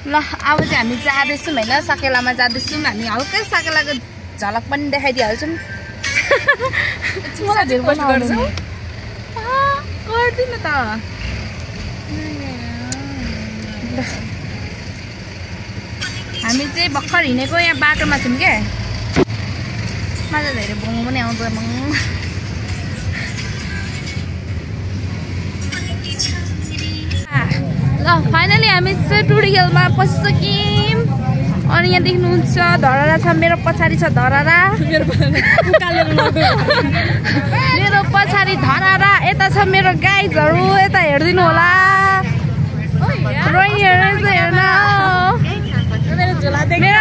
ल अब चाहिँ हामी जाँदैछौँ होइन साकेलामा जाँदैछौँ हामी हल्कै साकेलाको झलक पनि देखाइदिइहाल्छौँ गर्दिन त हामी चाहिँ भर्खर हिँडेको यहाँ बाटोमा छौँ क्या मजा धेरै बङ पनि आउँछ ल फाइनली हामी चाहिँ टुरिगेलमा पसिसक्यौँ अनि यहाँ देख्नुहुन्छ धरहरा छ मेरो पछाडि छ धरहरा मेरो पछाडि धरहरा यता छ मेरो गाइजहरू यता हेरिदिनु होला हेर्न मेरो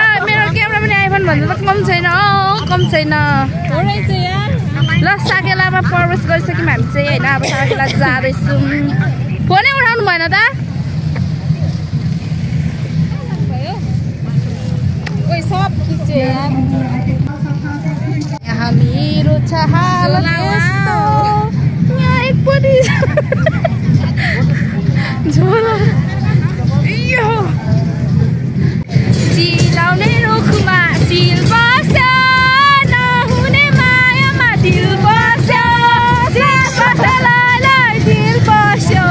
क्यामेरा पनि आइफोन भन्दा त कम छैन ल साकेलामा प्रवेश गरिसक्यौँ हामी चाहिँ होइन अब साकेला जाँदैछौँ फोनै उठाउनु भएन त यहाँ मेरो छ हालत यस्तो यहाँ एकपट्टि झोला चिलाउने रुखमा चिल बस्छ नहुने मायामा दिल बस्छ दिल बस्यो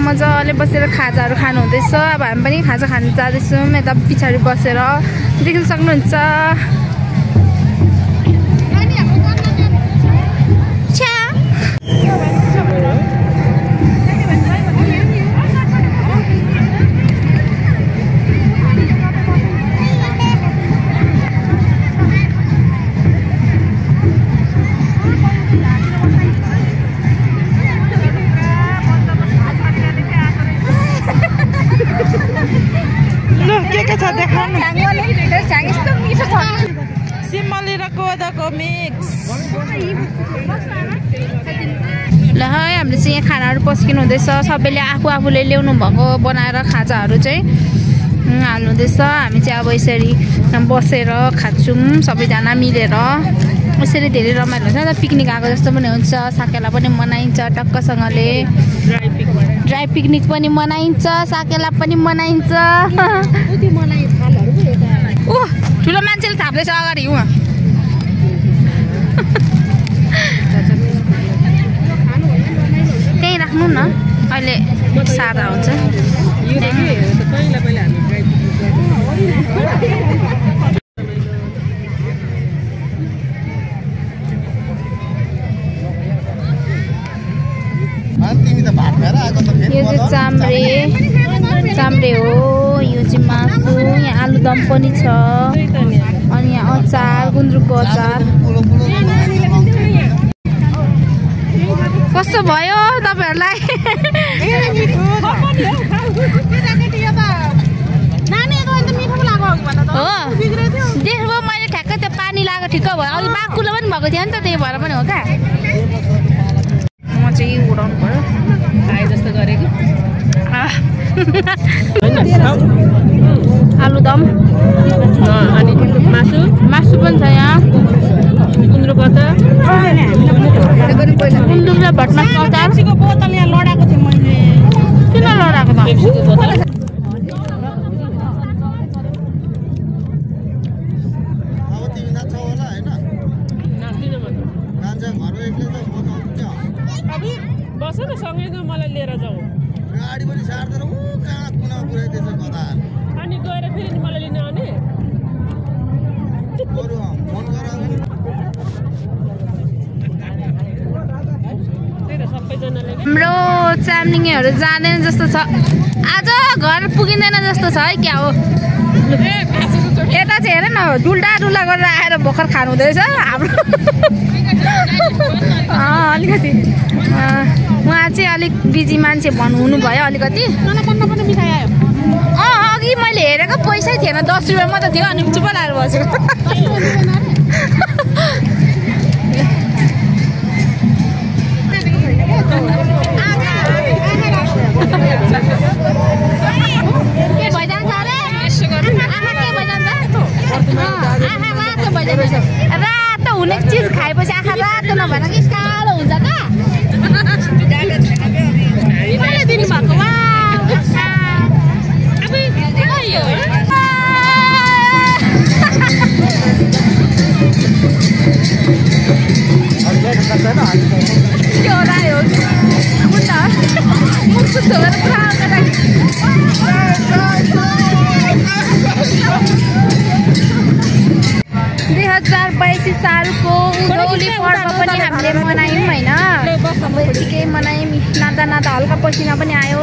मजाले बसेर खाजाहरू खानु हुँदैछ अब हामी पनि खाजा खानु जाँदैछौँ यता पछाडि बसेर देख्न सक्नुहुन्छ सिमली र कोदाको मिक्स ल है हामीले चाहिँ यहाँ खानाहरू पस्किनु हुँदैछ सबैले आफूले ल्याउनु भएको बनाएर खाजाहरू चाहिँ हाल्नु हुँदैछ हामी चाहिँ अब यसरी बसेर खान्छौँ सबैजना मिलेर यसरी धेरै रमाइलो हुन्छ नि त पिकनिक आएको जस्तो पनि हुन्छ साकेला पनि मनाइन्छ टक्कसँगले ड्राई पिकनिक पनि मनाइन्छ साकेला पनि मनाइन्छ ओ ठुलो मान्छेले थाप्दैछ अगाडि उहाँ त्यही राख्नु न अहिले सादा हुन्छ यो चाहिँ चाम्रे हो यो चाहिँ मासु यहाँ आलुदम पनि छ अनि यहाँ अचार गुन्द्रुकको अचार कस्तो भयो तपाईहरुलाई हो देख्नु मैले ठ्याक्कै त्यो पानी लाग्यो ठिक्क भयो अलि बाकुलो पनि भएको थियो नि त त्यही भएर पनि हो क्या म चाहिँ उडाउनु पर्यो खाए जस्तो गरेको आलुदम अनि मासु पनि छ यहाँ गुन्द्रुक अचार गुन्द्रुक र भटमासको अचार बोतल यहाँ लडाएको थिएँ मैले किन लडाएको त पेप्सीको बोतल सँगै जाउँ मलाई लिएर जाउँ गाडी पनि सार्दैन ऊ कहाँ कुना पुर्याइदिएछ कता अनि गएर फेरि मलाई लिन आउने बरु फोन गर त्यही त सबैजनाले हाम्रो च्याम्लिङेहरू जाँदैन जस्तो छ आज घर पुगिँदैन जस्तो छ है क्या हो यता चाहिँ हेर न डुल्टा डुल्ला गरेर आएर भर्खर खानु हुँदैछ हाम्रो अलिकति उहाँ चाहिँ अलिक बिजी मान्छे हुनुभयो अलिकति अघि मैले हेरेको पैसै थिएन 10 रुपियाँ मात्रै थियो अनि चुप लाएर बसेको रातो हुने चिज खाएपछि आँखा रातो नभएर कि कालो हुन्छ त दिनु भएको त्यो रायो मुख छोएर पुरा 2082 सालको उधौली पर्व पनि हामीले मनायौँ होइन ठिकै मनायौँ नाच्दा नाच्दा हल्का पसिना पनि आयो